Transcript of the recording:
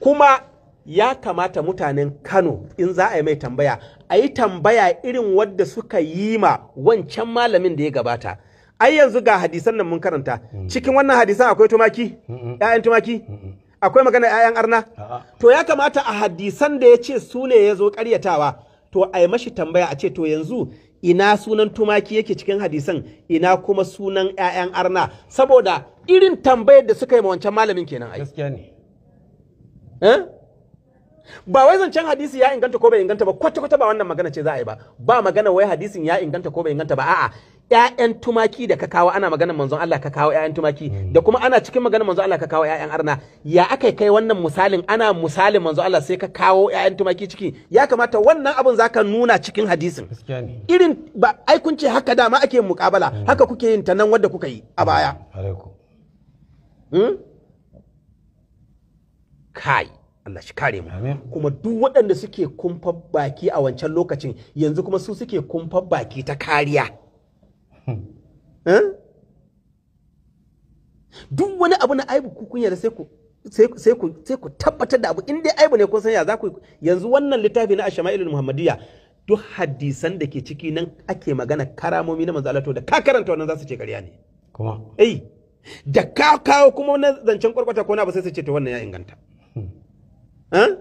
Kuma ya kamata mutanen Kano in za a yi mai tambaya, a yi tambaya irin wadda suka yi ma wancan malamin da ya gabata. Ai yanzu ga hadisan nan mun karanta. Cikin wannan hadisan akwai tumaki, 'ya'yan tumaki, akwai magana 'ya'yan arna. To ya kamata a hadisan da ya ce su ne ya zo karyatawa, to a yi mashi tambaya a ce to yanzu ina sunan tumaki yake cikin hadisan, ina kuma sunan 'ya'yan arna, saboda irin tambayar da suka yi ma wancan malamin kenan ai. Gaskiya ne. Eh? Ba wai zancen hadisi ya inganta ko bai inganta ba, kwata-kwata ba wannan magana ce za a yi ba. Ba magana wai hadisin ya inganta ko bai inganta ba, a'a, ƴaƴan tumaki da ka kawo ana maganar manzon Allah ka kawo ƴaƴan tumaki, da kuma ana cikin maganar manzon Allah ka kawo ƴaƴan arna. Ya aka kai wannan misalin, ana misalin manzon Allah sai ka kawo ƴaƴan tumaki ciki? Ya kamata wannan abun zaka nuna cikin hadisin. Gaskiya ne. Irin ba ai kun ce haka dama ake muƙabala, haka kuke yin ta nan wadda kuka yi a baya. Alaikum. Kai, Allah shi kare mu. Amin. Kuma duk waɗanda suke kumfar baki a wancan lokacin, yanzu kuma su suke kumfar baki ta kariya. Eh? Duk wani abu na aibu ku kun yarda, sai ku tabbatar da abu in dai aibu ne kun san ya za ku. Yanzu wannan littafi na Ashama'ilul Muhammadiyya, duk hadisan da ke ciki nan ake magana karamomi na manzo Allah, to da ka karanta wannan za su ce ƙarya ne. Kuma eh, da ka kawo kuma na zancen kwarkwata ko na ba, sai su ce to wannan ya inganta. Eh?